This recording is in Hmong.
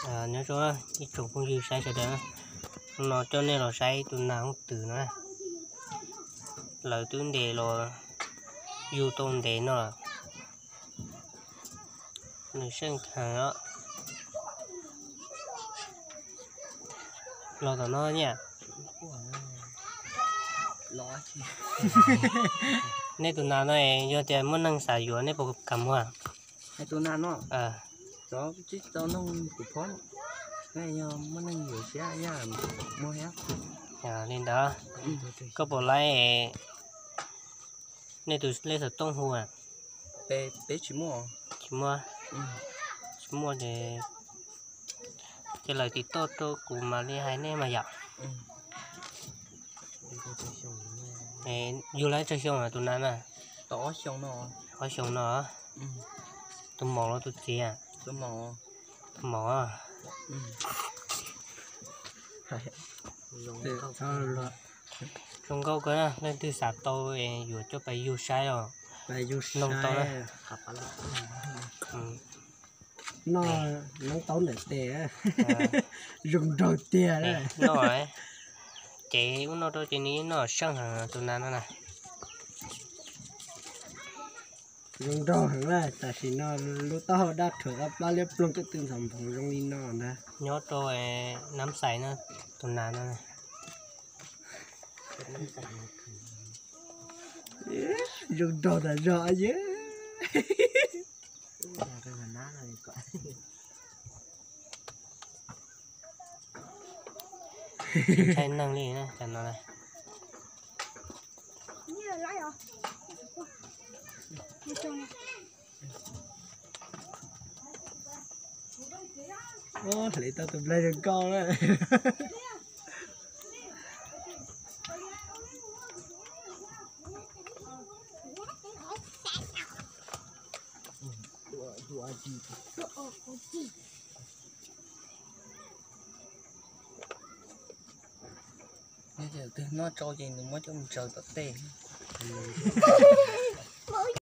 Nyob zoo ib tsoom phooj ywg saib sawv daws, hnub no coj nej los saib tus nas hooj twm no. Lawv twb ntes los yug tau ntev no lawm. Nws seej heev os. Los tom no niam. Nej tus nas no yog tias muaj neeg xav yuav nej puas kam muag? Tus nas no, tsis tau noog kuv phauj, yog muaj neeg yuav siab muag thiab. Li ntawd, koj puas laib nej tus lej xov tooj hu? Peb tsis muaj. Tsis muaj, tsis muaj ces cia lawv tiv toj rau kuv mam li hais nej mas yom. Yug lawm tsawg xyoo tus nas na? Tau ob xyoo no. Ob xyoo no. Tus maum los tus txiv? Tus maum. Zoo nkauj kawg, leej twg xav tau yuav coj pais yug saib os. Noog tau. Noj noob taub ntawm tes, zoo nraug tiag. Noj, ces ub noj rau ces nws noj seej heev tus nas no na. Zoo nraug heev na, tam sim no lub taub hau daj rhuav qab plab liab ploog, koj twb ntxhov nphoov zoo li no ntag. Nyob rau Nab Xais na, tus nas no. Zoo nraug tas zog yog. Ntshai neeg li no. Hlais tau tus nplaig zoo nkauj na. Yog tias twg noj tsau ces nws muab coj mus tsaws tom tej.